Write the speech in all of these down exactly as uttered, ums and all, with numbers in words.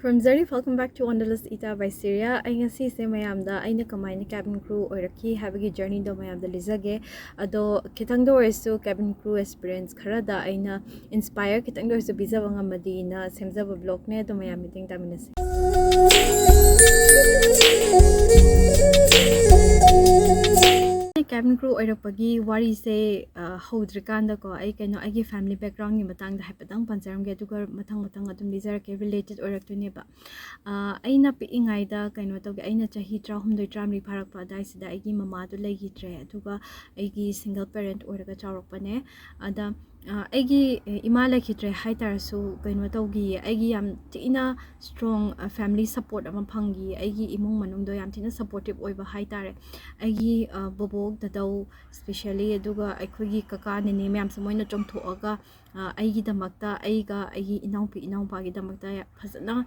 From Zarif, welcome back to Wanderlust Ita by Syria. ꯑꯩ ꯉꯁꯤꯁꯦ ꯃꯌꯥꯝꯗ ꯑꯩꯅ ꯀꯃꯥꯏꯅ cabin crew ꯑꯣꯏꯔꯛꯈꯤ ꯍꯥꯏꯕꯒꯤ journey ꯗꯣ ꯃꯌꯥꯝꯗ ꯂꯤꯖꯒꯦ꯫ ꯑꯗꯣ ꯈꯤꯇꯪꯗ ꯑꯣꯏꯔꯁꯨ cabin crew experience ꯈꯔꯗ ꯑꯩꯅ inspire ꯈꯤꯇꯪꯗ ꯑꯣꯏꯔꯁꯨ ꯄꯤꯖꯕ ꯉꯝꯃꯗꯤꯅ ꯁꯦꯝꯖꯕ vlog ꯅꯦ꯫ ꯑꯗꯣ ꯃꯌꯥꯝ ꯃꯇꯦꯡ ꯇꯥꯃꯤꯟꯅꯁꯦ꯫ Cabin crew ꯑꯣꯏꯔꯛꯄꯒꯤ ꯋꯥꯔꯤꯁꯦ, ꯑ, ꯍꯧꯗ꯭ꯔꯤꯀꯥꯟꯗꯀꯣ, ꯑꯩ ꯀꯩꯅꯣ, ꯑꯩꯒꯤ family background ꯒꯤ ꯃꯇꯥꯡꯗ ꯍꯥꯏꯐꯦꯠꯇꯪ ꯄꯟꯖꯔꯝꯒꯦ, ꯑꯗꯨꯒ ꯃꯊꯪ ꯃꯊꯪ ꯑꯗꯨꯝ ꯂꯤꯖꯔꯛꯀꯦ, related ꯑꯣꯏꯔꯛꯇꯣꯏꯅꯦꯕ꯫ ꯑ, ꯑꯩꯅ ꯄꯤꯛꯏꯉꯩꯗ ꯀꯩꯅꯣ ꯇꯧꯒꯦ, ꯑꯩꯅ ꯆꯍꯤ ꯇꯔꯥꯍꯨꯝꯗꯣꯏ, ꯇꯔꯥꯃꯔꯤ ꯐꯥꯔꯛꯄ ꯑꯗꯥꯏꯁꯤꯗ ꯑꯩꯒꯤ ꯃꯃꯥꯗꯣ ꯂꯩꯈꯤꯗ꯭ꯔꯦ, ꯑꯗꯨꯒ ꯑꯩꯒꯤ single parent ꯑꯣꯏꯔꯒ ꯆꯥꯎꯔꯛꯄꯅꯦ꯫ ꯑꯗ, ꯑ, ꯑꯩꯒꯤ, ꯑ, ꯏꯃꯥ ꯂꯩꯈꯤꯗ꯭ꯔꯦ ꯍꯥꯏ ꯇꯥꯔꯁꯨ, ꯀꯩꯅꯣ ꯇꯧꯈꯤꯌꯦ, ꯑꯩꯒꯤ ꯌꯥꯝ ꯊꯤꯅ strong, ꯑ, family support ꯑꯃ ꯐꯪꯈꯤꯌꯦ꯫ ꯑꯩꯒꯤ ꯏꯃꯨꯡ ꯃꯅꯨꯡꯗꯣ ꯌꯥꯝ ꯊꯤꯅ supportive ꯑꯣꯏꯕ ꯍꯥꯏ ꯇꯥꯔꯦ꯫ ꯑꯩꯒꯤ, ꯑ, ꯕꯣꯕꯣꯛ, ꯗꯗꯧ, specially, ꯑꯗꯨꯒ ꯑꯩꯈꯣꯏꯒꯤ ꯀꯀꯥ, ꯅꯦꯅꯦ ꯃꯌꯥꯝꯁꯦ ꯃꯣꯏꯅ ꯆꯣꯡꯊꯣꯛꯑꯒ, ꯑ, ꯑꯩꯒꯤꯗꯃꯛꯇ, ꯑꯩꯒ ꯑꯩꯒꯤ ꯏꯅꯥꯎꯄꯤ, ꯏꯅꯥꯎꯄꯥꯒꯤꯗꯃꯛꯇ ꯐꯖꯅ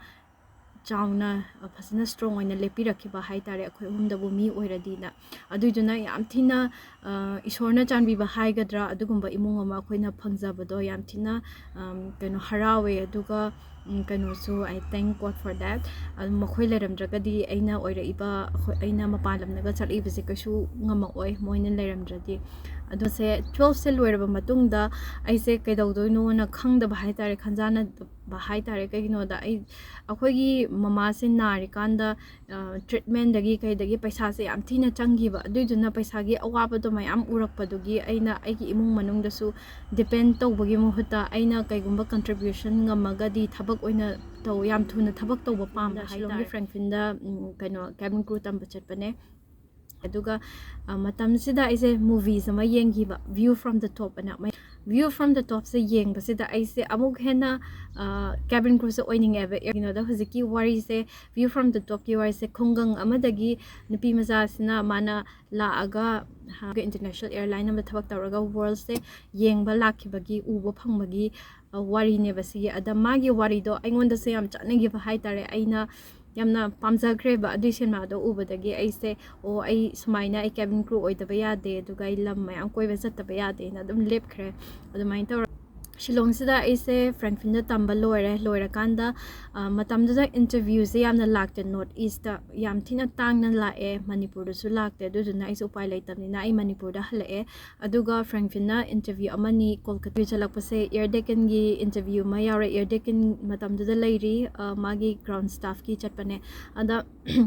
ꯆꯥꯎꯅ, ꯑ, ꯐꯖꯅ strong ꯑꯣꯏꯅ ꯂꯦꯞꯄꯤꯔꯛꯈꯤꯕ ꯍꯥꯏ ꯇꯥꯔꯦ, ꯑꯩꯈꯣꯏ ꯑꯍꯨꯝꯗꯕꯨ ꯃꯤ ꯑꯣꯏꯔꯗꯤꯅ꯫ ꯑꯗꯨꯏꯗꯨꯅ ꯌꯥꯝ ꯊꯤꯅ, ꯑ, ꯏꯁꯣꯔꯅ ꯆꯥꯟꯕꯤꯕ ꯍꯥꯏꯒꯗ꯭ꯔꯥ, ꯑꯗꯨꯒꯨꯝꯕ ꯏꯃꯨꯡ ꯑꯃ ꯑꯩꯈꯣꯏꯅ ꯐꯪꯖꯕꯗꯣ ꯌꯥꯝ ꯊꯤꯅ, ꯑꯝ, ꯀꯩꯅꯣ, ꯍꯔꯥꯎꯋꯦ꯫ ꯑꯗꯨꯒ, ꯎꯝ, ꯀꯩꯅꯣꯁꯨ, I thank God for that꯫ ꯑꯗꯨ ꯃꯈꯣꯏ ꯂꯩꯔꯝꯗ꯭ꯔꯒꯗꯤ ꯑꯩꯅ ꯑꯣꯏꯔꯛꯏꯕ, ꯑꯩꯈꯣꯏ, ꯑꯩꯅ ꯃꯄꯥꯟ ꯂꯝꯗꯒ ꯆꯠꯂꯛꯏꯕꯁꯦ ꯀꯩꯁꯨ ꯉꯝꯃꯛꯑꯣꯏ, ꯃꯣꯏꯅ ꯂꯩꯔꯝꯗ꯭ꯔꯗꯤ꯫ ꯑꯗꯨꯁꯦ twelve ꯁꯦ ꯂꯣꯏꯔꯕ ꯃꯇꯨꯡꯗ ꯑꯩꯁꯦ ꯀꯩꯗꯧꯗꯣꯏꯅꯣꯅ ꯈꯪꯗꯕ ꯍꯥꯏ ꯇꯥꯔꯦ, ꯈꯟꯖꯥꯟꯅꯕ ꯍꯥꯏ ꯇꯥꯔꯦ꯫ ꯀꯩꯒꯤꯅꯣꯗ, ꯑꯩ, ꯑꯩꯈꯣꯏꯒꯤ ꯃꯃꯥꯁꯦ ꯅꯥꯔꯤꯀꯥꯟꯗ, ꯑ, treatment ꯗꯒꯤ ꯀꯩꯗꯒꯤ ꯄꯩꯁꯥꯁꯦ ꯌꯥꯝ ꯊꯤꯅ ꯆꯪꯈꯤꯕ꯫ ꯑꯗꯨꯏꯗꯨꯅ ꯄꯩꯁꯥꯒꯤ ꯑꯋꯥꯕꯗꯣ ꯃꯌꯥꯝ ꯎꯔꯛꯄꯗꯨꯒꯤ ꯑꯩꯅ ꯑꯩꯒꯤ ꯏꯃꯨꯡ ꯃꯅꯨꯡꯗꯁꯨ depend ꯇꯧꯕꯒꯤ ꯃꯍꯨꯠꯇ ꯑꯩꯅ ꯀꯩꯒꯨꯝꯕ contribution ꯉꯝꯃꯒꯗꯤ ꯊꯕꯛ ꯑꯣꯏꯅ ꯇꯧ, ꯌꯥꯝ ꯊꯨꯅ ꯊꯕꯛ ꯇꯧꯕ ꯄꯥꯝꯕ ꯍꯥꯏ ꯇꯥꯔꯦ꯫ ꯐ꯭ꯔꯦꯡꯀ꯭ꯂꯤꯟꯗ, ꯎꯝ, ꯀꯩꯅꯣ, cabin crew ꯇꯝꯕ ꯆꯠꯄꯅꯦ꯫ ꯑꯗꯨꯒ, ꯑ, ꯃꯇꯝꯁꯤꯗ ꯑꯩꯁꯦ movies ꯑꯃ ꯌꯦꯡꯈꯤꯕ, View from the Top ꯑꯅ꯫ View from the Top ꯁꯦ ꯌꯦꯡꯕꯁꯤꯗ ꯑꯩꯁꯦ ꯑꯃꯨꯛ ꯍꯦꯟꯅ, ꯑ, cabin crew ꯁꯦ ꯑꯣꯏꯅꯤꯡꯉꯦꯕ꯫ ꯀꯩꯒꯤꯅꯣꯗ, ꯍꯧꯖꯤꯛꯀꯤ ꯋꯥꯔꯤꯁꯦ, View from the Top ꯀꯤ ꯋꯥꯔꯤꯁꯦ, ꯈꯨꯡꯒꯪ ꯑꯃꯗꯒꯤ ꯅꯨꯄꯤ ꯃꯆꯥꯁꯤꯅ ꯃꯥꯅ ꯂꯥꯛꯑꯒ, ꯍꯥ, international airline ꯑꯃꯗ ꯊꯕꯛ ꯇꯧꯔꯒ world ꯁꯦ ꯌꯦꯡꯕ ꯂꯥꯛꯈꯤꯕꯒꯤ, ꯎꯕ ꯐꯪꯕꯒꯤ, ꯑ, ꯋꯥꯔꯤꯅꯦꯕ ꯁꯤꯒꯤ꯫ ꯑꯗ ꯃꯥꯒꯤ ꯋꯥꯔꯤꯗꯣ ꯑꯩꯉꯣꯟꯗꯁꯨ ꯌꯥꯝ ꯆꯥꯟꯅꯈꯤꯕ ꯍꯥꯏ ꯇꯥꯔꯦ꯫ ꯑꯩꯅ ꯌꯥꯝꯅ ꯄꯥꯝꯖꯈ꯭ꯔꯦꯕ ꯑꯗꯨꯏ ꯁꯤꯅꯦꯃꯥꯗꯣ ꯎꯕꯗꯒꯤ꯫ ꯑꯩꯁꯦ, "ꯑꯣ, ꯑꯩ ꯁꯨꯃꯥꯏꯅ ꯑꯩ cabin crew ꯑꯣꯏꯗꯕ ꯌꯥꯗꯦ, ꯑꯗꯨꯒ ꯑꯩ ꯂꯝ ꯃꯌꯥꯝ ꯀꯣꯏꯕ ꯆꯠꯇꯕ ꯌꯥꯗꯦꯅ" ꯑꯗꯨꯝ ꯂꯦꯞꯈ꯭ꯔꯦ꯫ ꯑꯗꯨꯃꯥꯏꯅ ꯇꯧꯔ ꯁꯤꯂꯣꯡꯁꯤꯗ ꯑꯩꯁꯦ ꯐ꯭ꯔꯦꯡꯛꯐꯤꯟꯗ ꯇꯝꯕ ꯂꯣꯏꯔꯦ꯫ ꯂꯣꯏꯔꯀꯥꯟꯗ, ꯑ, ꯃꯇꯝꯗꯨꯗ ꯏꯟꯇꯔꯚ꯭ꯌꯨꯁꯦ ꯌꯥꯝꯅ ꯂꯥꯛꯇꯦ ꯅꯣꯔꯠ ꯏꯁꯇ, ꯌꯥꯝ ꯊꯤꯅ ꯇꯥꯡꯅ ꯂꯥꯛꯑꯦ, ꯃꯅꯤꯄꯨꯔꯗꯁꯨ ꯂꯥꯛꯇꯦ꯫ ꯑꯗꯨꯗꯨꯅ ꯑꯩꯁꯨ ꯎꯄꯥꯏ ꯂꯩꯇꯕꯅꯤꯅ ꯑꯩ ꯃꯅꯤꯄꯨꯔꯗ ꯍꯜꯂꯛꯑꯦ꯫ ꯑꯗꯨꯒ ꯐ꯭ꯔꯦꯡꯛꯐꯤꯟꯅ ꯏꯟꯇꯔꯚ꯭ꯌꯨ ꯑꯃꯅꯤ ꯀꯣꯜꯀꯇꯥ ꯆꯠꯂꯛꯄꯁꯦ, ꯑꯦꯌꯔ ꯗꯦꯀꯟꯒꯤ ꯏꯟꯇꯔꯚ꯭ꯌꯨ ꯑꯃ ꯌꯥꯎꯔꯦ꯫ ꯑꯦꯌꯔ ꯗꯦꯀꯟ ꯃꯇꯝꯗꯨꯗ ꯂꯩꯔꯤ, ꯑ, ꯃꯥꯒꯤ ꯒ꯭ꯔꯥꯎꯟ ꯁ꯭ꯇꯥꯐꯀꯤ ꯆꯠꯄꯅꯦ꯫ ꯑꯗ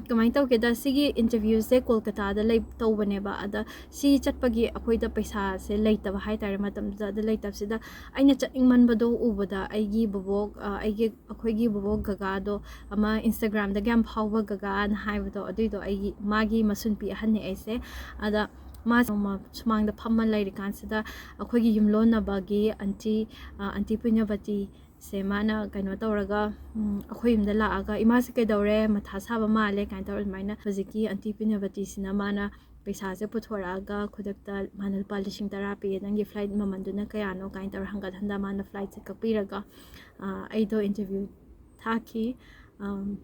ꯀꯃꯥꯏꯅ ꯇꯧꯒꯦꯗ, ꯁꯤꯒꯤ ꯏꯟꯇꯔꯚ꯭ꯌꯨꯁꯦ ꯀꯣꯜꯀꯇꯥꯗ ꯂꯩ-, ꯇꯧꯕꯅꯦꯕ꯫ ꯑꯗ ꯁꯤ ꯆꯠꯄꯒꯤ ꯑꯩꯈꯣꯏꯗ ꯄꯩꯁꯥꯁꯦ ꯂꯩꯇꯕ ꯍꯥꯏ ꯇꯥꯔꯦ ꯃꯇꯝꯗꯨꯗ꯫ ꯑꯗ ꯂꯩꯇꯕꯁꯤꯗ ꯑꯩꯅ ꯆꯠꯅꯤꯡꯃꯟꯕꯗꯣ ꯎꯕꯗ ꯑꯩꯒꯤ ꯕꯣꯕꯣꯛ, ꯑ, ꯑꯩꯒꯤ, ꯑꯩꯈꯣꯏꯒꯤ ꯕꯣꯕꯣꯛ ꯒꯒꯥꯗꯣ, ꯑꯃ ꯏꯟꯁꯇꯥꯒ꯭ꯔꯥꯝꯗꯒ ꯌꯥꯝ ꯐꯥꯎꯕ ꯒꯒꯥꯅ ꯍꯥꯏꯕꯗꯣ, ꯑꯗꯨꯏꯗꯣ ꯑꯩꯒꯤ, ꯃꯥꯒꯤ ꯃꯁꯨ ꯅꯨꯄꯤ ꯑꯍꯟꯅꯦ ꯑꯩꯁꯦ꯫ ꯑꯗ ꯃꯥꯁꯦ ꯅꯣꯡꯃ ꯁꯨꯃꯥꯡꯗ ꯐꯝꯃ ꯂꯩꯔꯤꯀꯥꯟꯁꯤꯗ ꯑꯩꯈꯣꯏꯒꯤ ꯌꯨꯝꯂꯣꯟꯅꯕꯒꯤ ꯑꯟꯇꯤ, ꯑ, ꯑꯟꯇꯤ ꯄꯨꯏꯅꯕꯇꯤ ꯁꯦ ꯃꯥꯅ ꯀꯩꯅꯣ ꯇꯧꯔꯒ, ꯎꯝ, ꯑꯩꯈꯣꯏ ꯌꯨꯝꯗ ꯂꯥꯛꯑꯒ, "ꯏꯃꯥꯁꯦ ꯀꯩꯗꯧꯔꯦ? ꯃꯊꯥ ꯁꯥꯕ ꯃꯥꯜꯂꯦ" ꯀꯥꯏꯅ ꯇꯧꯔ ꯑꯗꯨꯃꯥꯏꯅ ꯍꯧꯖꯤꯛꯀꯤ ꯑꯟꯇꯤ ꯄꯨꯏꯅꯕꯇꯤꯁꯤꯅ ꯃꯥꯅ ꯄꯩꯁꯥꯁꯦ ꯄꯨꯊꯣꯔꯛꯑꯒ ꯈꯨꯗꯛꯇ ꯃꯥꯅ "ꯂꯨꯄꯥ ꯂꯤꯁꯤꯡ ꯇꯔꯥ ꯄꯤꯌꯦ, ꯅꯪꯒꯤ ꯐ꯭ꯂꯥꯏꯠ ꯃꯃꯜꯗꯨꯅ ꯀꯌꯥꯅꯣ?" ꯀꯥꯏꯅ ꯇꯧꯔ ꯍꯟꯒꯠ ꯍꯟꯗ ꯃꯥꯅ ꯐ꯭ꯂꯥꯏꯠꯁꯦ ꯀꯛꯄꯤꯔꯒ, ꯑ, ꯑꯩꯗꯣ ꯏꯟꯇꯔꯚ꯭ꯌꯨ ꯊꯥꯈꯤ꯫ ꯑꯝ,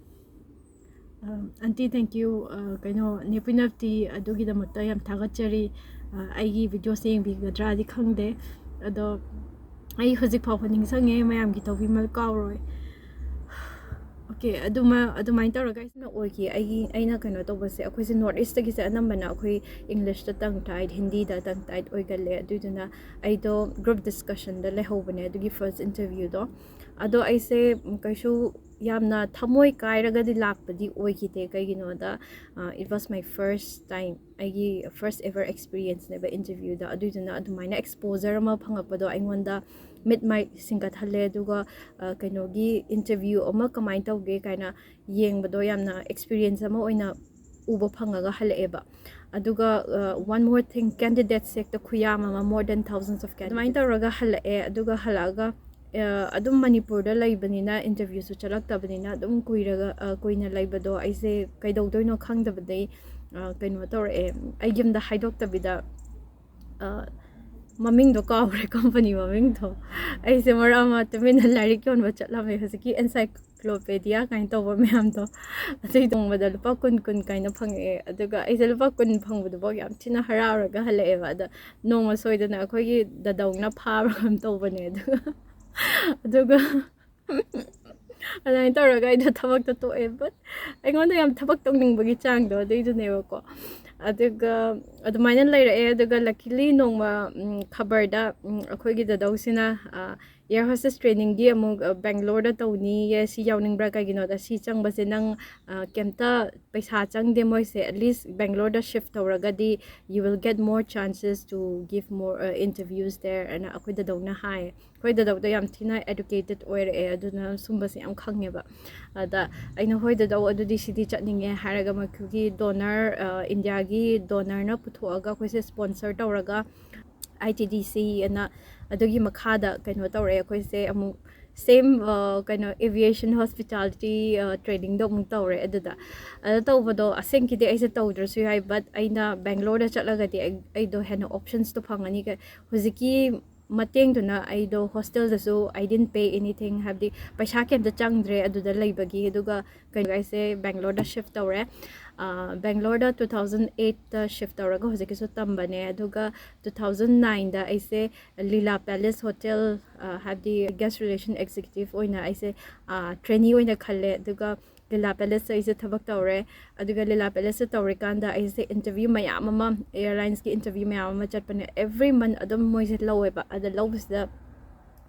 ꯑꯝ, ꯑꯟꯇꯤ, thank you꯫ ꯑ, ꯀꯩꯅꯣ, ꯅꯦ ꯄꯨꯏꯅꯕꯇꯤ ꯑꯗꯨꯒꯤꯗꯃꯛꯇ ꯌꯥꯝ ꯊꯥꯒꯠꯆꯔꯤ꯫ ꯑ, ꯑꯩꯒꯤ ꯚꯤꯗꯤꯑꯣꯁꯦ ꯌꯦꯡꯕꯤꯒꯗ꯭ꯔꯥꯗꯤ ꯈꯪꯗꯦ, ꯑꯗꯣ ꯑꯩ ꯍꯧꯖꯤꯛ ꯐꯥꯎꯕ ꯅꯤꯡꯁꯤꯡꯉꯦ, ꯃꯌꯥꯝꯒꯤ ꯇꯧꯕꯤꯃꯜ ꯀꯥꯎꯔꯣꯏ꯫ ꯑꯣꯀꯦ, ꯑꯗꯨꯃ-, ꯑꯗꯨꯃꯥꯏꯅ ꯇꯧꯔꯒ ꯑꯩꯁꯤꯅ ꯑꯣꯏꯈꯤ꯫ ꯑꯩꯒꯤ, ꯑꯩꯅ ꯀꯩꯅꯣ ꯇꯧꯕꯁꯦ, ꯑꯩꯈꯣꯏꯁꯦ ꯅꯣꯔꯠ ꯏꯁꯇꯒꯤꯁꯦ ꯑꯅꯝꯕꯅ ꯑꯩꯈꯣꯏ ꯏꯪꯂꯤꯁꯇ ꯇꯪ ꯇꯥꯏꯠ, ꯍꯤꯟꯗꯤꯗ ꯇꯪ ꯇꯥꯏꯠ ꯑꯣꯏꯒꯜꯂꯦ꯫ ꯑꯗꯨꯏꯗꯨꯅ ꯑꯩꯗꯣ ꯒ꯭ꯔꯨꯞ ꯗꯤꯁꯀꯁꯟꯗ ꯂꯩꯍꯧꯕꯅꯦ ꯑꯗꯨꯒꯤ ꯐꯥꯔꯁ ꯏꯟꯇꯔꯚ꯭ꯌꯨꯗꯣ꯫ ꯑꯗꯣ ꯑꯩꯁꯦ, ꯎꯝ, ꯀꯩꯁꯨ ꯌꯥꯝꯅ ꯊꯃꯣꯏ ꯀꯥꯏꯔꯒꯗꯤ ꯂꯥꯛꯄꯗꯤ ꯑꯣꯏꯈꯤꯗꯦ꯫ ꯀꯩꯒꯤꯅꯣꯗ, ꯑ, it was my first time, ꯑꯩꯒꯤ first ever experienceꯅꯦꯕ ꯏꯟꯇꯔꯚ꯭ꯌꯨꯗ꯫ ꯑꯗꯨꯏꯗꯨꯅ ꯑꯗꯨꯃꯥꯏꯅ ꯑꯦꯛꯁꯄꯣꯖꯔ ꯑꯃ ꯐꯪꯉꯛꯄꯗꯣ ꯑꯩꯉꯣꯟꯗ ꯃꯤꯠ ꯃꯥꯏ ꯁꯤꯡꯒꯠꯍꯜꯂꯦ꯫ ꯑꯗꯨꯒ, ꯑ, ꯀꯩꯅꯣꯒꯤ ꯏꯟꯇꯔꯚ꯭ꯌꯨ ꯑꯃ ꯀꯃꯥꯏꯅ ꯇꯧꯒꯦ ꯀꯥꯏꯅ ꯌꯦꯡꯕꯗꯣ ꯌꯥꯝꯅ ꯑꯦꯛꯁꯄꯤꯔꯤꯌꯦꯟꯁ ꯑꯃ ꯑꯣꯏꯅ ꯎꯕ ꯐꯪꯉꯒ ꯍꯜꯂꯛꯑꯦꯕ꯫ ꯑꯗꯨꯒ, ꯑ, one more thing, candidates ꯍꯦꯛꯇ ꯈꯨꯌꯥꯝ ꯑꯃ, more than thousands of candidates꯫ ꯑꯗꯨꯃꯥꯏꯅ ꯇꯧꯔꯒ ꯍꯜꯂꯛꯑꯦ꯫ ꯑꯗꯨꯒ ꯍꯜꯂꯛꯑꯒ, ꯑ, ꯑꯗꯨꯝ ꯃꯅꯤꯄꯨꯔꯗ ꯂꯩꯕꯅꯤꯅ, ꯏꯟꯇꯔꯚ꯭ꯌꯨꯁꯨ ꯆꯠꯂꯛꯇꯕꯅꯤꯅ, ꯑꯗꯨꯝ ꯀꯨꯏꯔꯒ, ꯑ, ꯀꯨꯏꯅ ꯂꯩꯕꯗꯣ ꯑꯩꯁꯦ ꯀꯩꯗꯧꯗꯣꯏꯅꯣ ꯈꯪꯗꯕꯗꯩ, ꯑ, ꯀꯩꯅꯣ ꯇꯧꯔꯛꯑꯦ, ꯑꯩ ꯌꯨꯝꯗ ꯍꯥꯏꯗꯣꯛꯇꯕꯤꯗ, ꯑ, ꯃꯃꯤꯡꯗꯣ ꯀꯥꯎꯔꯦ, ꯀꯝꯄꯅꯤ ꯃꯃꯤꯡꯗꯣ꯫ ꯑꯩꯁꯦ ꯃꯔꯛ ꯑꯃ ꯇꯨꯃꯤꯟꯅ ꯂꯥꯏꯔꯤꯛ ꯌꯣꯟꯕ ꯆꯠꯂꯝꯃꯦ, ꯍꯧꯖꯤꯛꯀꯤ encyclopedia ꯀꯥꯏꯅ ꯇꯧꯕ ꯃꯌꯥꯝꯗꯣ꯫ ꯑꯗꯨꯒꯤ ꯇꯣꯡꯕꯗ ꯂꯨꯄꯥ ꯀꯨꯟ, ꯀꯨꯟ ꯀꯥꯏꯅ ꯐꯪꯉꯛꯑꯦ꯫ ꯑꯗꯨꯒ ꯑꯩꯁꯦ ꯂꯨꯄꯥ ꯀꯨꯟ ꯐꯪꯕꯗꯨꯐꯥꯎ ꯌꯥꯝ ꯊꯤꯅ ꯍꯔꯥꯎꯔꯒ ꯍꯜꯂꯛꯑꯦꯕ꯫ ꯑꯗ ꯅꯣꯡꯃ ꯁꯣꯏꯗꯅ ꯑꯩꯈꯣꯏꯒꯤ ꯗꯗꯧꯅ ꯐꯥꯕ꯭ꯔꯥ ꯀꯩꯅꯣꯝ ꯇꯧꯕꯅꯦ꯫ ꯑꯗꯨꯒ, ꯑꯗꯨꯒ ꯑꯗꯨꯃꯥꯏꯅ ꯇꯧꯔꯒ ꯑꯩꯗꯣ ꯊꯕꯛꯇꯣ ꯇꯣꯛꯑꯦ꯫ But ꯑꯩꯉꯣꯟꯗ ꯌꯥꯝ ꯊꯕꯛ ꯇꯧꯅꯤꯡꯕꯒꯤ ꯆꯥꯡꯗꯣ ꯑꯗꯨꯏꯗꯨꯅꯦꯕꯀꯣ꯫ ꯑꯗꯨꯒ ꯑꯗꯨꯃꯥꯏꯅ ꯂꯩꯔꯛꯑꯦ꯫ ꯑꯗꯨꯒ luckily ꯅꯣꯡꯃ, ꯎꯝ, ꯈꯕꯔꯗ, ꯎꯝ, ꯑꯩꯈꯣꯏꯒꯤ ꯗꯗꯧꯁꯤꯅ, ꯑ, air hostess trainingꯒꯤ ꯑꯃꯨꯛ, ꯑ, ꯕꯦꯡꯒ꯭ꯂꯣꯔꯗ ꯇꯧꯅꯤꯌꯦ, ꯁꯤ ꯌꯥꯎꯅꯤꯡꯕ꯭ꯔꯥ? ꯀꯩꯒꯤꯅꯣꯗ ꯁꯤ ꯆꯪꯕꯁꯦ ꯅꯪ, ꯑ, ꯀꯩꯝꯇ ꯄꯩꯁꯥ ꯆꯪꯗꯦ ꯃꯣꯏꯁꯦ, at least ꯕꯦꯡꯒ꯭ꯂꯣꯔꯗ shift ꯇꯧꯔꯒꯗꯤ you will get more chances to give more, uh, interviews there ꯑꯅ ꯑꯩꯈꯣꯏ ꯗꯗꯧꯅ ꯍꯥꯏ꯫ ꯑꯩꯈꯣꯏ ꯗꯗꯧꯗꯣ ꯌꯥꯝ ꯊꯤꯅ educated ꯑꯣꯏꯔꯛꯑꯦ, ꯑꯗꯨꯅ ꯁꯨꯝꯕꯁꯦ ꯌꯥꯝ ꯈꯪꯉꯦꯕ꯫ ꯑꯗ ꯑꯩꯅ, "ꯍꯣꯏ ꯗꯗꯧ, ꯑꯗꯨꯗꯤ ꯁꯤꯗꯤ ꯆꯠꯅꯤꯡꯉꯦ" ꯍꯥꯏꯔꯒ, ꯃꯈꯣꯏꯒꯤ donor, ꯑ, ꯏꯟꯗꯤꯌꯥꯒꯤ donorꯅ ꯄꯨꯊꯣꯛꯑꯒ ꯑꯩꯈꯣꯏꯁꯦ sponsor ꯇꯧꯔꯒ I T D C ꯑꯅ ꯑꯗꯨꯒꯤ ꯃꯈꯥꯗ ꯀꯩꯅꯣ ꯇꯧꯔꯦ꯫ ꯑꯩꯈꯣꯏꯁꯦ ꯑꯃꯨꯛ same, ꯑ, ꯀꯩꯅꯣ, aviation hospitality, ꯑ, trainingꯗꯣ ꯑꯃꯨꯛ ꯇꯧꯔꯦ ꯑꯗꯨꯗ꯫ ꯑꯗ ꯇꯧꯕꯗꯣ ꯑꯁꯦꯡꯀꯤꯗꯤ ꯑꯩꯁꯦ ꯇꯧꯗ꯭ꯔꯁꯨ ꯌꯥꯏ, but ꯑꯩꯅ ꯕꯦꯡꯒ꯭ꯂꯣꯔꯗ ꯆꯠꯂꯒꯗꯤ ꯑꯩ, ꯑꯩꯗꯣ ꯍꯦꯟꯅ optionsꯇꯣ ꯐꯪꯉꯅꯤ꯫ ꯀ-, ꯍꯧꯖꯤꯛꯀꯤ ꯃꯇꯦꯡꯗꯨꯅ ꯑꯩꯗꯣ hostelꯗꯁꯨ I didn't pay anything, ꯍꯥꯏꯕꯗꯤ ꯄꯩꯁꯥ ꯀꯩꯝꯇ ꯆꯪꯗ꯭ꯔꯦ ꯑꯗꯨꯗ ꯂꯩꯕꯒꯤ꯫ ꯑꯗꯨꯒ ꯀꯩꯅꯣ, ꯑꯩꯁꯦ ꯕꯦꯡꯒ꯭ꯂꯣꯔꯗ shift ꯇꯧꯔꯦ꯫ ꯑ, ꯕꯦꯡꯒ꯭ꯂꯣꯔꯗ two thousand eightꯇ shift ꯇꯧꯔꯒ ꯍꯧꯖꯤꯛꯀꯤꯁꯨ ꯇꯝꯕꯅꯦ꯫ ꯑꯗꯨꯒ two thousand nineꯗ ꯑꯩꯁꯦ Leela Palace Hotel, ꯑ, ꯍꯥꯏꯕꯗꯤ guest relation executive ꯑꯣꯏꯅ ꯑꯩꯁꯦ, ꯑ, trainee ꯑꯣꯏꯅ ꯈꯜꯂꯦ꯫ ꯑꯗꯨꯒ Leela Palaceꯇ ꯑꯩꯁꯦ ꯊꯕꯛ ꯇꯧꯔꯦ꯫ ꯑꯗꯨꯒ Leela Palaceꯇ ꯇꯧꯔꯤꯀꯥꯟꯗ ꯑꯩꯁꯦ interview ꯃꯌꯥꯝ ꯑꯃ, airlinesꯀꯤ interview ꯃꯌꯥꯝ ꯑꯃ ꯆꯠꯄꯅꯦ꯫ Every month ꯑꯗꯨꯝ ꯃꯣꯏꯁꯦ ꯂꯧꯋꯦꯕ꯫ ꯑꯗ ꯂꯧꯕꯁꯤꯗ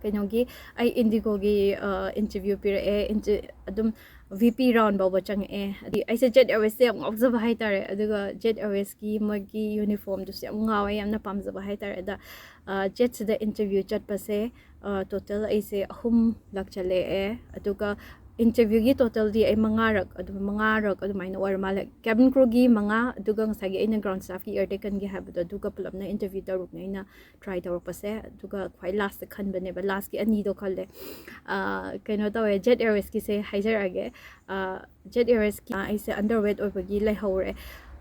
ꯀꯩꯅꯣꯒꯤ, ꯑꯩ IndiGoꯒꯤ, ꯑ, interview ꯄꯤꯔꯛꯑꯦ꯫ Inter-, ꯑꯗꯨꯝ V P round ꯐꯥꯎꯕ ꯆꯪꯉꯛꯑꯦ꯫ ꯑꯗꯤ ꯑꯩꯁꯦ Jet Airwaysꯁꯦ ꯌꯥꯝ ꯉꯥꯎꯖꯕ ꯍꯥꯏꯇꯥꯔꯦ꯫ ꯑꯗꯨꯒ Jet Airwaysꯀꯤ ꯃꯣꯏꯒꯤ uniformꯗꯨꯁꯨ ꯌꯥꯝ ꯉꯥꯎꯋꯦ, ꯌꯥꯝꯅ ꯄꯥꯝꯖꯕ ꯍꯥꯏꯇꯥꯔꯦ꯫ ꯑꯗ, ꯑ, Jetꯁꯤꯗ interview ꯆꯠꯄꯁꯦ, ꯑ, total ꯑꯩꯁꯦ ꯑꯍꯨꯝꯂꯛ ꯆꯠꯂꯛꯑꯦ꯫ ꯑꯗꯨꯒ interviewꯒꯤ totalꯗꯤ ꯑꯩ ꯃꯉꯥꯔꯛ, ꯑꯗꯨꯝ ꯃꯉꯥꯔꯛ ꯑꯗꯨꯃꯥꯏꯅ ꯑꯣꯏꯔ ꯃꯥꯜꯂꯦ꯫ Cabin crewꯒꯤ ꯃꯉꯥ, ꯑꯗꯨꯒ ꯉꯁꯥꯏꯒꯤ ꯑꯩꯅ ground staffꯀꯤ air decanꯒꯤ ꯍꯥꯏꯕꯗꯣ, ꯑꯗꯨꯒ ꯄꯨꯂꯞꯅ interview ꯇꯔꯨꯛꯅꯦ ꯑꯩꯅ try ꯇꯧꯔꯛꯄꯁꯦ꯫ ꯑꯗꯨꯒ ꯈ꯭ꯋꯥꯏ lastꯇ ꯈꯟꯕꯅꯦꯕ, lastꯀꯤ ꯑꯅꯤꯗꯣ ꯈꯜꯂꯦ꯫ ꯑ, ꯀꯩꯅꯣ ꯇꯧꯋꯦ, Jet Airwaysꯀꯤꯁꯦ ꯍꯥꯏꯖꯔꯛꯑꯒꯦ꯫ ꯑ, Jet Airwaysꯀꯤ, ꯑ, ꯑꯩꯁꯦ underweight ꯑꯣꯏꯕꯒꯤ ꯂꯩꯍꯧꯔꯦ꯫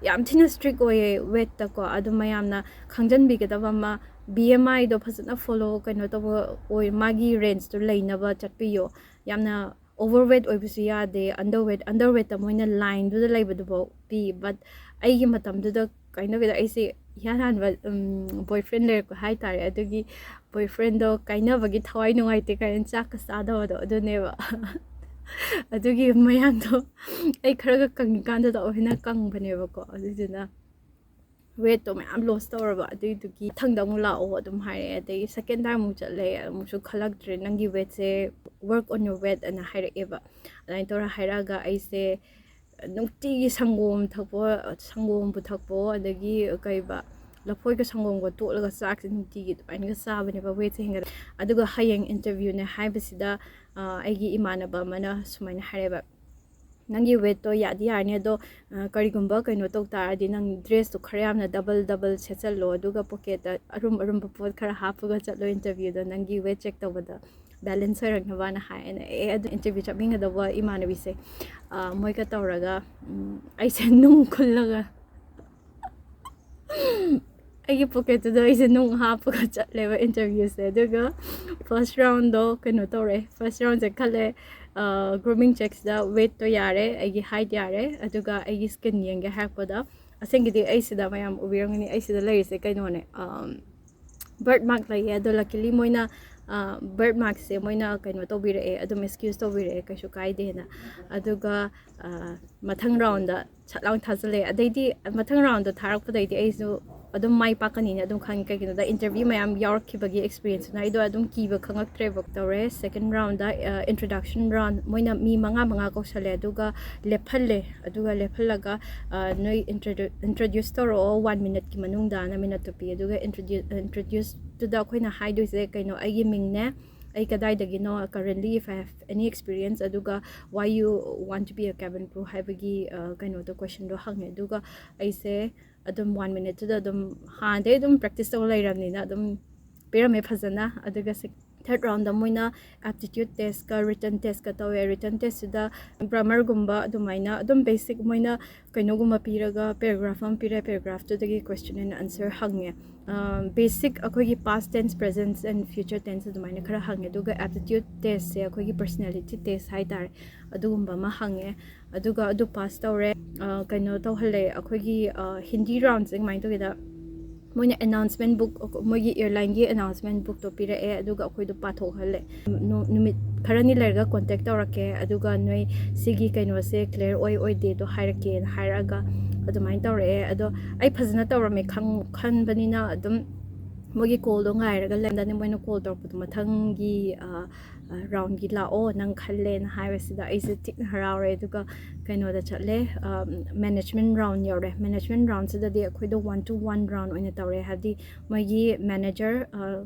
ꯌꯥꯝ ꯊꯤꯅ strict ꯑꯣꯏꯌꯦ weight ꯇꯀꯣ꯫ ꯑꯗꯨ ꯃꯌꯥꯝꯅ ꯈꯪꯖꯟꯕꯤꯒꯗꯕ ꯑꯃ, B M I ꯗꯣ ꯐꯖꯅ follow, ꯀꯩꯅꯣ ꯇꯧꯕ ꯑꯣꯏ, ꯃꯥꯒꯤ range ꯇꯣ ꯂꯩꯅꯕ ꯆꯠꯄꯤꯌꯣ꯫ ꯌꯥꯝꯅ overweight ꯑꯣꯏꯕꯁꯨ ꯌꯥꯗꯦ, underweight, underweight ꯇ ꯃꯣꯏꯅ line ꯗꯨꯗ ꯂꯩꯕꯗꯨꯐꯥꯎ ꯄꯤ꯫ But ꯑꯩꯒꯤ ꯃꯇꯝꯗꯨꯗ ꯀꯩꯅꯣ ꯀꯩꯗ ꯑꯩꯁꯦ ꯏꯍꯥꯟ ꯍꯥꯟꯕ, ꯎꯝ, boyfriend ꯂꯩꯔꯛꯄ ꯍꯥꯏꯇꯥꯔꯦ꯫ ꯑꯗꯨꯒꯤ boyfriend ꯗꯣ ꯀꯥꯏꯅꯕꯒꯤ ꯊꯋꯥꯏ ꯅꯨꯡꯉꯥꯏꯇꯦ ꯀꯥꯏꯅ ꯆꯥꯛꯀ ꯆꯥꯗꯕꯗꯣ ꯑꯗꯨꯅꯦꯕ꯫ ꯑꯗꯨꯒꯤ ꯃꯌꯥꯡꯗꯣ ꯑꯩ ꯈꯔꯒ ꯀꯪꯉꯤꯀꯥꯟꯗꯨꯗ ꯑꯣꯏꯅ ꯀꯪꯕꯅꯦꯕꯀꯣ꯫ ꯑꯗꯨꯗꯨꯅ weight ꯇꯣ ꯃꯌꯥꯝ loss ꯇꯧꯔꯕ꯫ ꯑꯗꯨꯏꯗꯨꯒꯤ ꯃꯊꯪꯗ ꯑꯃꯨꯛ ꯂꯥꯛꯑꯣ ꯑꯗꯨꯝ ꯍꯥꯏꯔꯛꯑꯦ꯫ ꯑꯗꯒꯤ second time ꯑꯃꯨꯛ ꯆꯠꯂꯦ, ꯑꯃꯨꯛꯁꯨ ꯈꯜꯂꯛꯇ꯭ꯔꯦ, "ꯅꯪꯒꯤ weight say, work on your weight" ꯑꯅ ꯍꯥꯏꯔꯛꯑꯦꯕ꯫ ꯑꯗꯨꯃꯥꯏꯅ ꯇꯧꯔ ꯍꯥꯏꯔꯛꯑꯒ ꯑꯩꯁꯦ ꯅꯨꯡꯇꯤꯒꯤ ꯁꯪꯒꯣꯝ ꯊꯛꯄ, ꯁꯪꯒꯣꯝꯕꯨ ꯊꯛꯄꯣ, ꯑꯗꯒꯤ ꯀꯩꯕ, ꯂꯐꯣꯏꯒ ꯁꯪꯒꯣꯝꯒ ꯇꯣꯠꯂꯒ ꯆꯥꯛꯁꯦ ꯅꯨꯡꯇꯤꯒꯤ ꯑꯗꯨꯃꯥꯏꯅꯒ ꯆꯥꯕꯅꯦꯕ weight ꯁꯦ ꯍꯦꯟꯒꯠꯂꯦ꯫ ꯑꯗꯨꯒ ꯍꯌꯦꯡ interview ꯅꯦ ꯍꯥꯏꯕꯁꯤꯗ, ꯑ, ꯑꯩꯒꯤ ꯏꯃꯥꯟꯅꯕ ꯑꯃꯅ ꯁꯨꯃꯥꯏꯅ ꯍꯥꯏꯔꯦꯕ, "ꯅꯪꯒꯤ weight ꯇꯣ ꯌꯥꯗꯤ ꯌꯥꯔꯅꯤ, ꯑꯗꯣ, ꯑ, ꯀꯔꯤꯒꯨꯝꯕ ꯀꯩꯅꯣ ꯇꯧ ꯇꯥꯔꯗꯤ ꯅꯪ dress ꯇꯣ ꯈꯔ ꯌꯥꯝꯅ double double ꯁꯦꯠꯆꯜꯂꯣ, ꯑꯗꯨꯒ pocket ꯇ ꯑꯔꯨꯝ ꯑꯔꯨꯝꯕ ꯄꯣꯠ ꯈꯔ ꯍꯥꯞꯄꯒ ꯆꯠꯂꯣ interview ꯗꯣ, ꯅꯪꯒꯤ weight check ꯇꯧꯕꯗ balance ꯑꯣꯏꯔꯛꯅꯕꯅ" ꯍꯥꯏ꯫ ꯑꯩꯅ, "ꯑꯦ, ꯑꯗꯨ interview ꯆꯠꯃꯤꯟꯅꯗꯧꯕ ꯏꯃꯥꯟꯅꯕꯤꯁꯦ, ꯑ, ꯃꯣꯏꯒ ꯇꯧꯔꯒ, ꯎꯝ, ꯑꯩꯁꯦ ꯅꯨꯡ ꯈꯨꯜꯂꯒ ꯑꯩꯒꯤ pocket ꯇꯨꯗ ꯑꯩꯁꯦ ꯅꯨꯡ ꯍꯥꯞꯄꯒ ꯆꯠꯂꯦꯕ interview ꯁꯦ꯫ ꯑꯗꯨꯒ first round ꯗꯣ ꯀꯩꯅꯣ ꯇꯧꯔꯦ, first round ꯁꯦ ꯈꯜꯂꯦ, ꯑ, grooming check ꯁꯤꯗ weight ꯇꯣ ꯌꯥꯔꯦ, ꯑꯩꯒꯤ height ꯌꯥꯔꯦ, ꯑꯗꯨꯒ ꯑꯩꯒꯤ skin ꯌꯦꯡꯒꯦ ꯍꯥꯏꯔꯛꯄꯗ, ꯑꯁꯦꯡꯒꯤꯗꯤ ꯑꯩ ꯁꯤꯗ, ꯃꯌꯥꯝ ꯎꯕꯤꯔꯝꯒꯅꯤ, ꯑꯩ ꯁꯤꯗ ꯂꯩꯔꯤꯁꯦ ꯀꯩꯅꯣꯅꯦ, ꯑꯝ, birthmark ꯂꯩꯌꯦ꯫ ꯑꯗꯣ luckily ꯃꯣꯏꯅ, ꯑ, birthmark ꯁꯦ ꯃꯣꯏꯅ ꯀꯩꯅꯣ ꯇꯧꯕꯤꯔꯛꯑꯦ, ꯑꯗꯨꯝ excuse ꯇꯧꯕꯤꯔꯛꯑꯦ, ꯀꯩꯁꯨ ꯀꯥꯏꯗꯦꯅ꯫ ꯑꯗꯨꯒ, ꯑ, ꯃꯊꯪ round ꯗ ꯁꯠ ꯂꯥꯎꯅ ꯊꯥꯖꯤꯜꯂꯛꯑꯦ꯫ ꯑꯗꯩꯗꯤ ꯃꯊꯪ round ꯗ ꯊꯥꯔꯛꯄꯗꯩꯗꯤ ꯑꯩꯁꯨ ꯑꯗꯨꯝ ꯃꯥꯏ ꯄꯥꯛꯀꯅꯤꯅ ꯑꯗꯨꯝ ꯈꯪꯉꯤ꯫ ꯀꯩꯒꯤꯅꯣꯗ interview ꯃꯌꯥꯝ ꯌꯥꯎꯔꯛꯈꯤꯕꯒꯤ experience ꯇꯨꯅ ꯑꯩꯗꯣ ꯑꯗꯨꯝ ꯀꯤꯕ ꯈꯪꯉꯛꯇ꯭ꯔꯦꯕ꯫ ꯇꯧꯔꯦ, second round ꯗ, ꯑ, introduction round, ꯃꯣꯏꯅ ꯃꯤ ꯃꯉꯥ ꯃꯉꯥ ꯀꯧꯁꯜꯂꯦ꯫ ꯑꯗꯨꯒ ꯂꯦꯞꯍꯜꯂꯦ꯫ ꯑꯗꯨꯒ ꯂꯦꯞꯍꯜꯂꯒ, ꯑ, "ꯅꯣꯏ introdu-, introduce ꯇꯧꯔꯛꯑꯣ one minute ꯀꯤ ꯃꯅꯨꯡꯗꯅ" minute ꯇꯣ ꯄꯤ꯫ ꯑꯗꯨꯒ introdu-, introduce ꯇꯨꯗ ꯑꯩꯈꯣꯏꯅ ꯍꯥꯏꯗꯣꯏꯁꯦ ꯀꯩꯅꯣ, "ꯑꯩꯒꯤ ꯃꯤꯡꯅꯦ, ꯑꯩ ꯀꯗꯥꯏꯗꯒꯤꯅꯣ, currently if I have any experience, ꯑꯗꯨꯒ why you want to be a cabin crew" ꯍꯥꯏꯕꯒꯤ, ꯑ, ꯀꯩꯅꯣꯗꯣ, question ꯗꯣ ꯍꯪꯉꯦ꯫ ꯑꯗꯨꯒ ꯑꯩꯁꯦ ꯑꯗꯨꯝ one minute ꯇꯨꯗ ꯑꯗꯨꯝ, ꯍꯥꯟꯅꯗꯩ ꯑꯗꯨꯝ practice ꯇꯧ ꯂꯩꯔꯕꯅꯤꯅ ꯑꯗꯨꯝ ꯄꯤꯔꯝꯃꯦ ꯐꯖꯅ꯫ ꯑꯗꯨꯒ sec-, ꯊꯔꯠ ꯔꯥꯎꯟꯗ ꯃꯣꯏꯅ ꯑꯦꯞꯇꯤꯇ꯭ꯌꯨꯠ ꯇꯦꯁꯀ ꯔꯤꯇꯟ ꯇꯦꯁꯀ ꯇꯧꯋꯦ꯫ ꯔꯤꯇꯟ ꯇꯦꯁꯁꯤꯗ ꯒ꯭ꯔꯥꯃꯔꯒꯨꯝꯕ ꯑꯗꯨꯃꯥꯏꯅ ꯑꯗꯨꯝ ꯕꯦꯁꯤꯛ ꯃꯣꯏꯅ ꯀꯩꯅꯣꯒꯨꯝꯕ ꯄꯤꯔꯒ, ꯄꯦꯔꯥꯒ꯭ꯔꯥꯐ ꯑꯃ ꯄꯤꯔꯦ, ꯄꯦꯔꯥꯒ꯭ꯔꯥꯐꯇꯨꯗꯒꯤ question and answer ꯍꯪꯉꯦ꯫ ꯕꯦꯁꯤꯛ ꯑꯩꯈꯣꯏꯒꯤ past tense, present and future tense ꯑꯗꯨꯃꯥꯏꯅ ꯈꯔ ꯍꯪꯉꯦ꯫ ꯑꯗꯨꯒ ꯑꯦꯞꯇꯤꯇ꯭ꯌꯨꯠ ꯇꯦꯁꯁꯦ ꯑꯩꯈꯣꯏꯒꯤ personality test ꯍꯥꯏ ꯇꯥꯔꯦ, ꯑꯗꯨꯒꯨꯝꯕ ꯑꯃ ꯍꯪꯉꯦ꯫ ꯑꯗꯨꯒ ꯑꯗꯨ ꯄꯥꯁ ꯇꯧꯔꯦ꯫ ꯑ, ꯀꯩꯅꯣ ꯇꯧꯍꯜꯂꯦ, ꯑꯩꯈꯣꯏꯒꯤ, ꯑ, ꯍꯤꯟꯗꯤ ꯔꯥꯎꯟꯁꯦ ꯀꯃꯥꯏꯅ ꯇꯧꯒꯦꯗ, ꯃꯣꯏꯅ ꯑꯦꯅꯥꯎꯟꯁꯃꯦꯟ ꯕꯨꯛ, ꯃꯣꯏꯒꯤ ꯑꯦꯌꯔꯂꯥꯏꯟꯒꯤ ꯑꯦꯅꯥꯎꯟꯁꯃꯦꯟ ꯕꯨꯛꯇꯣ ꯄꯤꯔꯛꯑꯦ, ꯑꯗꯨꯒ ꯑꯩꯈꯣꯏꯗꯣ ꯄꯥꯊꯣꯛꯍꯜꯂꯦ꯫ ꯅꯨ-, ꯅꯨꯃꯤꯠ ꯈꯔꯅꯤ ꯂꯩꯔꯒ ꯀꯣꯟꯇꯦꯛ ꯇꯧꯔꯛꯀꯦ, ꯑꯗꯨꯒ ꯅꯣꯏ ꯁꯤꯒꯤ ꯀꯩꯅꯣꯁꯦ ꯀ꯭ꯂꯤꯌꯥꯔ ꯑꯣꯏ ꯑꯣꯏꯗꯦꯗꯣ ꯍꯥꯏꯔꯛꯀꯦꯅ ꯍꯥꯏꯔꯛꯑꯒ ꯑꯗꯨꯃꯥꯏꯅ ꯇꯧꯔꯛꯑꯦ꯫ ꯑꯗꯣ ꯑꯩ ꯐꯖꯅ ꯇꯧꯔꯝꯃꯦ ꯈꯪ-, ꯈꯟꯕꯅꯤꯅ ꯑꯗꯨꯝ ꯃꯣꯏꯒꯤ ꯀꯣꯜꯗꯣ ꯉꯥꯏꯔꯒ ꯂꯩꯔꯝꯗꯅꯤ꯫ ꯃꯣꯏꯅ ꯀꯣꯜ ꯇꯧꯔꯛꯄꯗꯣ ꯃꯊꯪꯒꯤ, ꯑ, ꯑ, ꯔꯥꯎꯟꯒꯤ ꯂꯥꯛꯑꯣ ꯅꯪ ꯈꯜꯂꯦꯅ ꯍꯥꯏꯕꯁꯤꯗ ꯑꯩꯁꯦ ꯊꯤꯅ ꯍꯔꯥꯎꯔꯦ꯫ ꯑꯗꯨꯒ ꯀꯩꯅꯣꯗ ꯆꯠꯂꯦ, ꯃꯦꯅꯦꯖꯃꯦꯟ ꯔꯥꯎꯟ ꯌꯧꯔꯦ꯫ ꯃꯦꯅꯦꯖꯃꯦꯟ ꯔꯥꯎꯟꯁꯤꯗꯗꯤ ꯑꯩꯈꯣꯏꯗꯣ ꯋꯥꯟ ꯇꯨ ꯋꯥꯟ ꯔꯥꯎꯟ ꯑꯣꯏꯅ ꯇꯧꯔꯦ, ꯍꯥꯏꯕꯗꯤ ꯃꯣꯏꯒꯤ ꯃꯦꯅꯦꯖꯔ,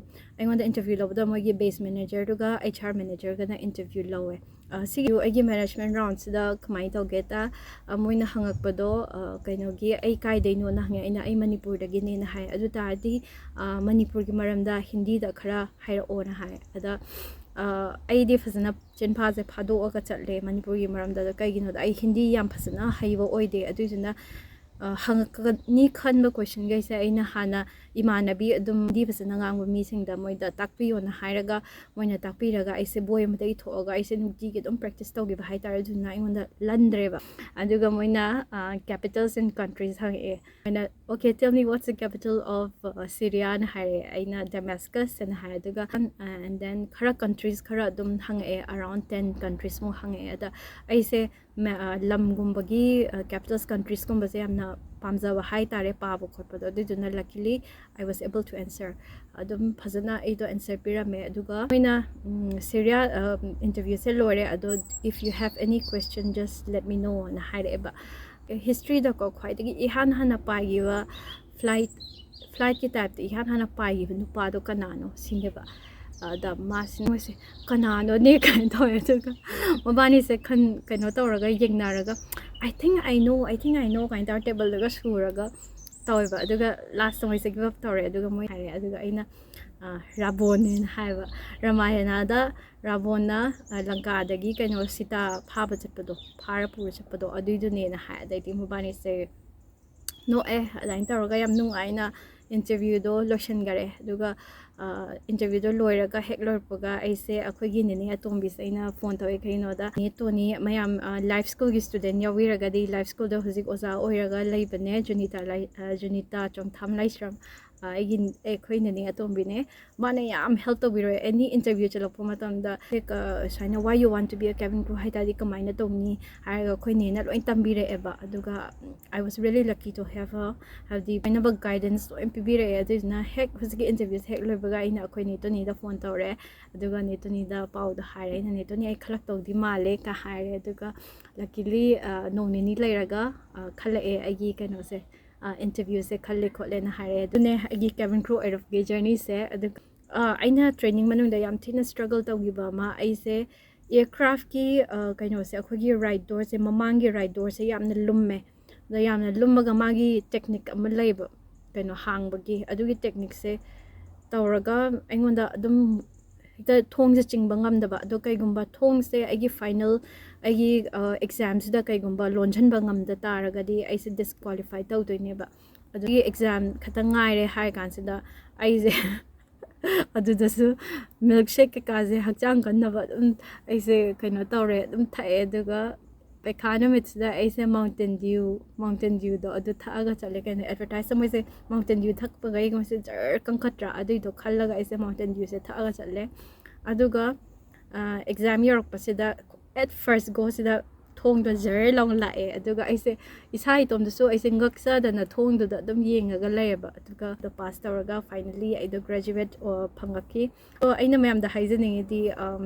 ꯑꯩꯉꯣꯟꯗ ꯏꯟꯇꯔꯚ꯭ꯌꯨ ꯂꯧꯕꯗ ꯃꯣꯏꯒꯤ ꯕꯦꯁ ꯃꯦꯅꯦꯖꯔꯗꯨꯒ ꯑꯩꯆ ꯑꯥꯔ ꯃꯦꯅꯦꯖꯔꯒꯅ ꯏꯟꯇꯔꯚ꯭ꯌꯨ ꯂꯧꯋꯦ꯫ ꯑ, ꯁꯤꯒꯤ ꯑꯩꯒꯤ ꯃꯦꯅꯦꯖꯃꯦꯟ ꯔꯥꯎꯟꯁꯤꯗ ꯀꯃꯥꯏꯅ ꯇꯧꯒꯦꯗ, ꯑ, ꯃꯣꯏꯅ ꯍꯪꯉꯛꯄꯗꯣ, ꯑ, ꯀꯩꯅꯣꯒꯤ, "ꯑꯩ ꯀꯥꯏꯗꯩꯅꯣꯅ?" ꯍꯪꯉꯦ꯫ ꯑꯩꯅ, "ꯑꯩ ꯃꯅꯤꯄꯨꯔꯗꯒꯤꯅꯦꯅ" ꯍꯥꯏ꯫ "ꯑꯗꯨ ꯇꯥꯔꯗꯤ, ꯑ, ꯃꯅꯤꯄꯨꯔꯒꯤ ꯃꯔꯝꯗ ꯍꯤꯟꯗꯤꯗ ꯈꯔ ꯍꯥꯏꯔꯛꯑꯣꯅ" ꯍꯥꯏ꯫ ꯑꯗ, ꯑ, ꯑꯩꯗꯤ ꯐꯖꯅ ꯆꯤꯟꯐꯥꯁꯦ ꯐꯥꯗꯣꯛꯑꯒ ꯆꯠꯂꯦ ꯃꯅꯤꯄꯨꯔꯒꯤ ꯃꯔꯝꯗ꯫ ꯑꯗꯣ ꯀꯩꯒꯤꯅꯣꯗ ꯑꯩ ꯍꯤꯟꯗꯤ ꯌꯥꯝ ꯐꯖꯅ ꯍꯩꯕ ꯑꯣꯏꯗꯦ꯫ ꯑꯗꯨꯏꯗꯨꯅ, ꯑ, ꯍꯪꯉꯛꯀꯅꯤ ꯈꯟꯕ ꯀꯣꯏꯁꯟꯈꯩꯁꯦ ꯑꯩꯅ ꯍꯥꯟꯅ ꯏꯃꯥꯟꯅꯕꯤ ꯑꯗꯨꯝ ꯍꯤꯟꯗꯤ ꯐꯖꯅ ꯉꯥꯡꯕ ꯃꯤꯁꯤꯡꯗ ꯃꯣꯏꯗ ꯇꯥꯛꯄꯤꯌꯣꯅ ꯍꯥꯏꯔꯒ, ꯃꯣꯏꯅ ꯇꯥꯛꯄꯤꯔꯒ ꯑꯩꯁꯦ ꯕꯣꯏ ꯑꯃꯗ ꯏꯊꯣꯛꯑꯒ ꯑꯩꯁꯦ ꯅꯨꯡꯇꯤꯒꯤ ꯑꯗꯨꯝ ꯄ꯭ꯔꯦꯛꯇꯤꯁ ꯇꯧꯈꯤꯕ ꯍꯥꯏꯇꯥꯔꯦ꯫ ꯑꯗꯨꯗꯨꯅ ꯑꯩꯉꯣꯟꯗ ꯂꯟꯗ꯭ꯔꯦꯕ꯫ ꯑꯗꯨꯒ ꯃꯣꯏꯅ, ꯑ, capitals and countries ꯍꯪꯉꯛꯑꯦ꯫ ꯑꯩꯅ, "Okay, tell me what's the capital of, uh, Syria?" ꯅ ꯍꯥꯏꯔꯛꯑꯦ꯫ ꯑꯩꯅ, "Damascus" ꯍꯥꯏꯅ ꯍꯥꯏ꯫ ꯑꯗꯨꯒ, and then ꯈꯔ countries ꯈꯔ ꯑꯗꯨꯝ ꯍꯪꯉꯛꯑꯦ, around ten countries ꯃꯨꯛ ꯍꯪꯉꯛꯑꯦ꯫ ꯑꯗ ꯑꯩꯁꯦ ꯃ-, ꯑ, ꯂꯝꯒꯨꯝꯕꯒꯤ, ꯑ, capitals, countries ꯀꯨꯝꯕꯁꯦ ꯌꯥꯝꯅ ꯄꯥꯝꯖꯕ ꯍꯥꯏꯇꯥꯔꯦ, ꯄꯥꯕ ꯈꯣꯠꯄꯗꯣ꯫ ꯑꯗꯨꯗꯨꯅ luckily I was able to answer꯫ ꯑꯗꯨꯝ ꯐꯖꯅ ꯑꯩꯗꯣ answer ꯄꯤꯔꯝꯃꯦ꯫ ꯑꯗꯨꯒ ꯃꯣꯏꯅ, ꯎꯝ, "Syria, ꯑ, interview ꯁꯦ ꯂꯣꯏꯔꯦ, ꯑꯗꯣ if you have any question, just let me know" ꯅ ꯍꯥꯏꯔꯛꯑꯦꯕ꯫ History ꯗꯀꯣ ꯈ꯭ꯋꯥꯏꯗꯒꯤ ꯏꯍꯥꯟ ꯍꯥꯟꯅ ꯄꯥꯏꯈꯤꯕ flight, flight ꯀꯤ type ꯇ ꯏꯍꯥꯟ ꯍꯥꯟꯅ ꯄꯥꯏꯈꯤꯕ ꯅꯨꯄꯥꯗꯣ ꯀꯅꯥꯅꯣ ꯁꯤꯅꯦꯕ꯫ ꯑꯗ ꯃꯥꯁꯤ, ꯃꯣꯏꯁꯦ, "ꯀꯅꯥꯅꯣꯅꯦ?" ꯀꯥꯏꯅ ꯇꯧꯋꯦ꯫ ꯑꯗꯨꯒ ꯃꯕꯥꯅꯤꯁꯦ ꯈꯟ-, ꯀꯩꯅꯣ ꯇꯧꯔꯒ, ꯌꯦꯡꯅꯔꯒ, "I think I know, I think I know" ꯀꯥꯏꯅ ꯇꯧꯔ table ꯗꯒ ꯁꯨꯔꯒ ꯇꯧꯋꯦꯕ꯫ ꯑꯗꯨꯒ last ꯇ ꯃꯣꯏꯁꯦ give up ꯇꯧꯔꯦ꯫ ꯑꯗꯨꯒ ꯃꯣꯏ ꯍꯥꯏꯔꯦ꯫ ꯑꯗꯨꯒ ꯑꯩꯅ, ꯔꯥꯕꯣꯟꯅꯦꯅ ꯍꯥꯏꯕ꯫ ꯔꯥꯃꯥꯌꯅꯥꯗ ꯔꯥꯕꯣꯟꯅ ꯂꯪꯀꯥꯗꯒꯤ ꯀꯩꯅꯣ ꯁꯤꯇꯥ ꯐꯥꯕ ꯆꯠꯄꯗꯣ, ꯐꯥꯔ ꯄꯨꯔ ꯆꯠꯄꯗꯣ, ꯑꯗꯨꯏꯗꯨꯅꯦꯅ ꯍꯥꯏ꯫ ꯑꯗꯩꯗꯤ ꯃꯕꯥꯅꯤꯁꯦ ꯅꯣꯛꯑꯦ꯫ ꯑꯗꯨꯃꯥꯏꯅ ꯇꯧꯔꯒ ꯌꯥꯝ ꯅꯨꯡꯉꯥꯏꯅ ꯏꯟꯇꯔꯚ꯭ꯌꯨꯗꯣ ꯂꯣꯏꯁꯤꯟꯈꯔꯦ꯫ ꯑꯗꯨꯒ ꯏꯟꯇꯔꯚ꯭ꯌꯨꯗꯣ ꯂꯣꯏꯔꯒ, ꯍꯦꯛ ꯂꯣꯏꯔꯛꯄꯒ ꯑꯩꯁꯦ ꯑꯩꯈꯣꯏꯒꯤ ꯅꯦꯅꯦ ꯑꯇꯣꯝꯕꯤꯁꯦ ꯑꯩꯅ ꯐꯣꯟ ꯇꯧꯋꯦ꯫ ꯀꯩꯅꯣꯗ, "ꯅꯦ ꯇꯣꯅꯤ, ꯃꯌꯥꯝ ꯂꯥꯏꯐ ꯁ꯭ꯀꯨꯜꯒꯤ ꯁ꯭ꯇꯨꯗꯦꯟ ꯌꯥꯎꯕꯤꯔꯒꯗꯤ, ꯂꯥꯏꯐ ꯁ꯭ꯀꯨꯜꯗ ꯍꯧꯖꯤꯛ ꯑꯣꯖꯥ ꯑꯣꯏꯔꯒ ꯂꯩꯕꯅꯦ, ꯖꯨꯅꯤꯇꯥ ꯂꯥꯏ-, ꯑ, ꯖꯨꯅꯤꯇꯥ ꯆꯣꯡꯊꯥꯝ ꯂꯥꯏꯁ꯭ꯔꯝ, ꯑ, ꯑꯩꯒꯤ, ꯑꯩꯈꯣꯏ ꯅꯦꯅꯦ ꯑꯇꯣꯝꯕꯤꯅꯦ꯫ ꯃꯥꯅ ꯌꯥꯝ ꯍꯦꯜꯞ ꯇꯧꯕꯤꯔꯛꯑꯦ꯫ ꯑꯦꯅꯤ ꯏꯟꯇꯔꯚ꯭ꯌꯨ ꯆꯠꯂꯛꯄ ꯃꯇꯝꯗ, ꯍꯦꯛ, ꯑ, ꯁꯨꯃꯥꯏꯅ, "Why you want to be a cabin crew ꯍꯥꯏ ꯇꯥꯔꯗꯤ ꯀꯃꯥꯏꯅ ꯇꯧꯅꯤ?" ꯍꯥꯏꯔꯒ ꯑꯩꯈꯣꯏ ꯅꯦꯅ ꯂꯣꯏ ꯇꯝꯕꯤꯔꯛꯑꯦꯕ꯫ ꯑꯗꯨꯒ I was really lucky to have her꯫ ꯍꯥꯏꯕꯗꯤ ꯂꯣꯏꯅꯃꯛ ꯒꯥꯏꯗꯦꯟꯁ ꯂꯣꯏ ꯄꯤꯕꯤꯔꯛꯑꯦ꯫ ꯑꯗꯨꯗꯨꯅ ꯍꯦꯛ ꯍꯧꯖꯤꯛꯀꯤ ꯏꯟꯇꯔꯚ꯭ꯌꯨꯁꯦ ꯍꯦꯛ ꯂꯣꯏꯕꯒ ꯑꯩꯅ ꯑꯩꯈꯣꯏ ꯅꯦ ꯇꯣꯅꯤꯗ ꯐꯣꯟ ꯇꯧꯔꯦ꯫ ꯑꯗꯨꯒ ꯅꯦ ꯇꯣꯅꯤꯗ ꯄꯥꯎꯗꯣ ꯍꯥꯏꯔꯦ꯫ ꯑꯩꯅ, "ꯅꯦ ꯇꯣꯅꯤ, ꯑꯩ ꯈꯜꯂꯛꯇꯧꯗꯤ ꯃꯥꯜꯂꯦ" ꯀ ꯍꯥꯏꯔꯦ꯫ ꯑꯗꯨꯒ ꯂꯀꯤꯂꯤ ꯅꯣꯡ ꯅꯤꯅꯤ ꯂꯩꯔꯒ, ꯑ, ꯈꯜꯂꯛꯑꯦ ꯑꯩꯒꯤ ꯀꯩꯅꯣꯁꯦ, ꯏꯟꯇꯔꯚ꯭ꯌꯨꯁꯦ ꯈꯜꯂꯦ ꯈꯣꯠꯂꯦꯅ ꯍꯥꯏꯔꯦ꯫ ꯑꯗꯨꯅꯦ ꯑꯩꯒꯤ ꯀꯦꯕꯤꯟ ꯀ꯭ꯔꯨ ꯑꯣꯏꯔꯛꯄꯒꯤ ꯖꯔꯅꯤꯁꯦ꯫ ꯑꯗꯨ, ꯑ, ꯑꯩꯅ ꯇ꯭ꯔꯦꯅꯤꯡ ꯃꯅꯨꯡꯗ ꯌꯥꯝ ꯊꯤꯅ ꯁ꯭ꯇ꯭ꯔꯒꯜ ꯇꯧꯈꯤꯕ ꯑꯃ, ꯑꯩꯁꯦ ꯑꯦꯌꯔꯀ꯭ꯔꯥꯐꯀꯤ, ꯑ, ꯀꯩꯅꯣꯁꯦ, ꯑꯩꯈꯣꯏꯒꯤ ꯔꯥꯏꯠ ꯗꯣꯔꯁꯦ, ꯃꯃꯥꯡꯒꯤ ꯔꯥꯏꯠ ꯗꯣꯔꯁꯦ ꯌꯥꯝꯅ ꯂꯨꯝꯃꯦ꯫ ꯑꯗꯣ ꯌꯥꯝꯅ ꯂꯨꯝꯃꯒ ꯃꯥꯒꯤ ꯇꯦꯛꯅꯤꯛ ꯑꯃ ꯂꯩꯕ, ꯀꯩꯅꯣ ꯍꯥꯡꯕꯒꯤ, ꯑꯗꯨꯒꯤ ꯇꯦꯛꯅꯤꯛꯁꯦ ꯇꯧꯔꯒ ꯑꯩꯉꯣꯟꯗ ꯑꯗꯨꯝ ꯍꯦꯛꯇ ꯊꯣꯡꯁꯦ ꯆꯤꯡꯕ ꯉꯝꯗꯕ꯫ ꯑꯗꯣ ꯀꯩꯒꯨꯝꯕ ꯊꯣꯡꯁꯦ ꯑꯩꯒꯤ ꯐꯥꯏꯅꯦꯜ, ꯑꯩꯒꯤ, ꯑ, ꯑꯦꯛꯖꯥꯝꯁꯤꯗ ꯀꯩꯒꯨꯝꯕ ꯂꯣꯟꯁꯤꯟꯕ ꯉꯝꯗ ꯇꯥꯔꯒꯗꯤ ꯑꯩꯁꯦ ꯗꯤꯁꯀ꯭ꯋꯥꯂꯤꯐꯥꯏ ꯇꯧꯗꯣꯏꯅꯦꯕ꯫ ꯑꯗꯨꯒꯤ ꯑꯦꯛꯖꯥꯝ ꯈꯛꯇ ꯉꯥꯏꯔꯦ ꯍꯥꯏꯔ ꯀꯥꯟꯁꯤꯗ ꯑꯩꯁꯦ ꯑꯗꯨꯗꯁꯨ ꯃꯤꯜꯛ ꯁꯦꯛ ꯀꯩꯀꯥꯁꯦ ꯍꯛꯆꯥꯡ ꯀꯟꯅꯕ ꯑꯗꯨꯝ ꯑꯩꯁꯦ ꯀꯩꯅꯣ ꯇꯧꯔꯦ, ꯑꯗꯨꯝ ꯊꯛꯑꯦ꯫ ꯑꯗꯨꯒ ꯄꯩꯈꯥ ꯅꯨꯃꯤꯠꯁꯤꯗ ꯑꯩꯁꯦ ꯃꯥꯎꯟꯇꯦꯟ ꯗ꯭ꯌꯨ, ꯃꯥꯎꯟꯇꯦꯟ ꯗ꯭ꯌꯨꯗꯣ ꯑꯗꯨ ꯊꯛꯑꯒ ꯆꯠꯂꯦ꯫ ꯀꯩꯅꯣ, ꯑꯦꯗꯚꯔꯇꯥꯏꯁꯇ ꯃꯣꯏꯁꯦ ꯃꯥꯎꯟꯇꯦꯟ ꯗ꯭ꯌꯨ ꯊꯛꯄꯒ ꯑꯩꯒꯨꯝꯕꯁꯦ ꯖꯔ ꯀꯟꯈꯠꯇ꯭ꯔꯥ? ꯑꯗꯨꯏꯗꯣ ꯈꯜꯂꯒ ꯑꯩꯁꯦ ꯃꯥꯎꯟꯇꯦꯟ ꯗ꯭ꯌꯨꯁꯦ ꯊꯛꯑꯒ ꯆꯠꯂꯦ꯫ ꯑꯗꯨꯒ, ꯑ, ꯑꯦꯛꯖꯥꯝ ꯌꯧꯔꯛꯄꯁꯤꯗ at first goꯁꯤꯗ ꯊꯣꯡꯗꯣ ꯖꯔ ꯂꯥꯎꯅ ꯂꯥꯛꯑꯦ꯫ ꯑꯗꯨꯒ ꯑꯩꯁꯦ ꯏꯁꯥ ꯏꯇꯣꯝꯗꯁꯨ ꯑꯩꯁꯦ ꯉꯛꯆꯗꯅ ꯊꯣꯡꯗꯨꯗ ꯑꯗꯨꯝ ꯌꯦꯡꯉꯒ ꯂꯩꯌꯦꯕ꯫ ꯑꯗꯨꯒ ꯑꯗꯣ ꯄꯥꯁ ꯇꯧꯔꯒ finally ꯑꯩꯗꯣ ꯒ꯭ꯔꯦꯖꯨꯋꯦꯠ, ꯑ, ꯐꯪꯉꯛꯈꯤ꯫ ꯑꯗꯣ ꯑꯩꯅ ꯃꯌꯥꯝꯗ ꯍꯥꯏꯖꯅꯤꯡꯉꯤꯗꯤ, ꯑꯝ,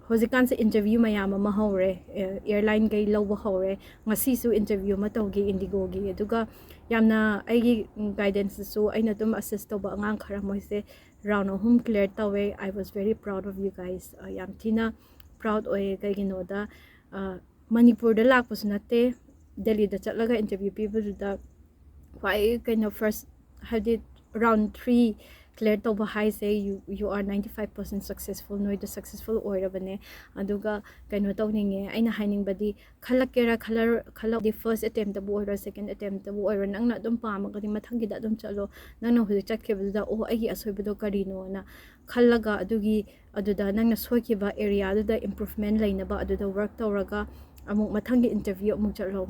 ꯍꯧꯖꯤꯛꯀꯥꯟꯁꯦ ꯏꯟꯇꯔꯚ꯭ꯌꯨ ꯃꯌꯥꯝ ꯑꯃ ꯍꯧꯔꯦ, ꯑꯦ, ꯑꯦꯌꯔꯂꯥꯏꯟꯈꯩ ꯂꯧꯕ ꯍꯧꯔꯦ꯫ ꯉꯁꯤꯁꯨ ꯏꯟꯇꯔꯚ꯭ꯌꯨ ꯑꯃ ꯇꯧꯈꯤ ꯏꯟꯗꯤꯒꯣꯒꯤ꯫ ꯑꯗꯨꯒ ꯌꯥꯝꯅ ꯑꯩꯒꯤ, ꯎꯝ, ꯒꯥꯏꯗꯦꯟꯁꯇꯁꯨ ꯑꯩꯅ ꯑꯗꯨꯝ ꯑꯦꯁꯤꯁ ꯇꯧꯕ ꯑꯉꯥꯡ ꯈꯔ, ꯃꯣꯏꯁꯦ ꯔꯥꯎꯟ ꯑꯍꯨꯝ ꯀ꯭ꯂꯤꯌꯔ ꯇꯧꯋꯦ꯫ I was very proud of you guys꯫ ꯑ, ꯌꯥꯝ ꯊꯤꯅ ꯄ꯭ꯔꯥꯎꯗ ꯑꯣꯏꯌꯦ꯫ ꯀꯩꯒꯤꯅꯣꯗ, ꯑ, ꯃꯅꯤꯄꯨꯔꯗ ꯂꯥꯛꯄꯁꯨ ꯅꯠꯇꯦ, ꯗꯦꯜꯂꯤꯗ ꯆꯠꯂꯒ ꯏꯟꯇꯔꯚ꯭ꯌꯨ ꯄꯤꯕꯗꯨꯗ ꯈ꯭ꯋꯥꯏ ꯀꯩꯅꯣ ꯐꯥꯔꯁ, ꯍꯥꯏꯗꯤ ꯔꯥꯎꯟ ꯊ꯭ꯔꯤ, clear ꯇꯧꯕ ꯍꯥꯏꯁꯦ, you you are ninety five percent successful, ꯅꯣꯏꯗꯣ successful ꯑꯣꯏꯔꯕꯅꯦ꯫ ꯑꯗꯨꯒ ꯀꯩꯅꯣ ꯇꯧꯅꯤꯡꯉꯦ, ꯑꯩꯅ ꯍꯥꯏꯅꯤꯡꯕꯗꯤ, ꯈꯜꯂꯛꯀꯦꯔꯥ ꯈꯜꯂꯔ ꯈꯜꯂꯛꯗꯤ first attempt ꯇꯕꯨ ꯑꯣꯏꯔꯣ, second attempt ꯇꯕꯨ ꯑꯣꯏꯔꯣ, ꯅꯪꯅ ꯑꯗꯨꯝ ꯄꯥꯝꯃꯒꯗꯤ ꯃꯊꯪꯒꯤꯗ ꯑꯗꯨꯝ ꯆꯠꯂꯣ꯫ ꯅꯪꯅ ꯍꯧꯖꯤꯛ ꯆꯠꯈꯤꯕꯗꯨꯗ, "ꯑꯣ, ꯑꯩꯒꯤ ꯑꯁꯣꯏꯕꯗꯣ ꯀꯔꯤꯅꯣꯅ?" ꯈꯜꯂꯒ, ꯑꯗꯨꯒꯤ ꯑꯗꯨꯗ ꯅꯪꯅ ꯁꯣꯏꯈꯤꯕ area ꯗꯨꯗ improvement ꯂꯩꯅꯕ ꯑꯗꯨꯗ work ꯇꯧꯔꯒ ꯑꯃꯨꯛ ꯃꯊꯪꯒꯤ interview ꯑꯃꯨꯛ ꯆꯠꯂꯣ꯫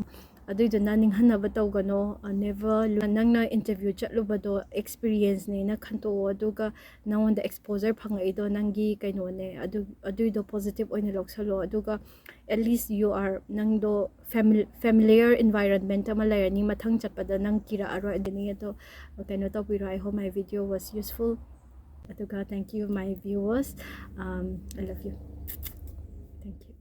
ꯑꯗꯨꯏꯗꯨꯅ ꯅꯤꯡꯍꯟꯅꯕ ꯇꯧꯒꯅꯣ꯫ ꯑ, never lo-, ꯅꯪꯅ interview ꯆꯠꯂꯨꯕꯗꯣ experience ꯅꯦꯅ ꯈꯟꯇꯣꯛꯑꯣ, ꯑꯗꯨꯒ ꯅꯉꯣꯟꯗ exposure ꯐꯪꯉꯛꯏꯗꯣ ꯅꯪꯒꯤ ꯀꯩꯅꯣꯅꯦ, ꯑꯗꯨ, ꯑꯗꯨꯏꯗꯣ positive ꯑꯣꯏꯅ ꯂꯧꯁꯜꯂꯣ꯫ ꯑꯗꯨꯒ at least you are, ꯅꯪꯗꯣ famil-, familiar environment ꯑꯃ ꯂꯩꯔꯅꯤ, ꯃꯊꯪ ꯆꯠꯄꯗ ꯅꯪ ꯀꯤꯔꯛꯑꯔꯣꯏ꯫ ꯑꯗꯨꯅꯤ ꯑꯗꯣ ꯀꯩꯅꯣ ꯇꯧꯕꯤꯔꯣ꯫ I hope my video was useful. ꯑꯗꯨꯒ thank you, my viewers. Um, I love you. Thank you.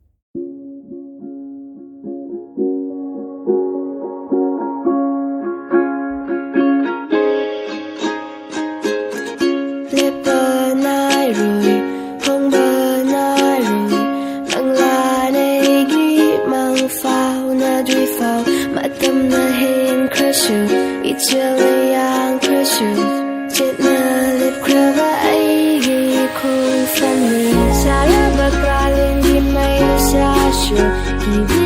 ꯂꯦꯞꯄ ꯅꯥꯏꯔꯣꯏ, ꯍꯣꯡꯕ ꯅꯥꯏꯔꯣꯏ, ꯃꯪꯂꯥꯟ ꯑꯩꯒꯤ ꯃꯪ ꯐꯥꯎꯅꯗ꯭ꯔꯤ ꯐꯥꯎ꯫ ꯃꯇꯝꯅ ꯍꯦꯟꯈ꯭ꯔꯁꯨ, ꯏꯆꯦꯜꯅ ꯌꯥꯡꯈ꯭ꯔꯁꯨ, ꯆꯦꯠꯅ ꯂꯦꯞꯈ꯭ꯔꯕ ꯑꯩꯒꯤ ꯈꯣꯡꯐꯝꯅꯤ꯫ ꯁꯥꯔꯕ ꯀꯥꯂꯦꯟꯒꯤ ꯃꯩꯁꯥꯁꯨ ꯀꯤꯕꯤ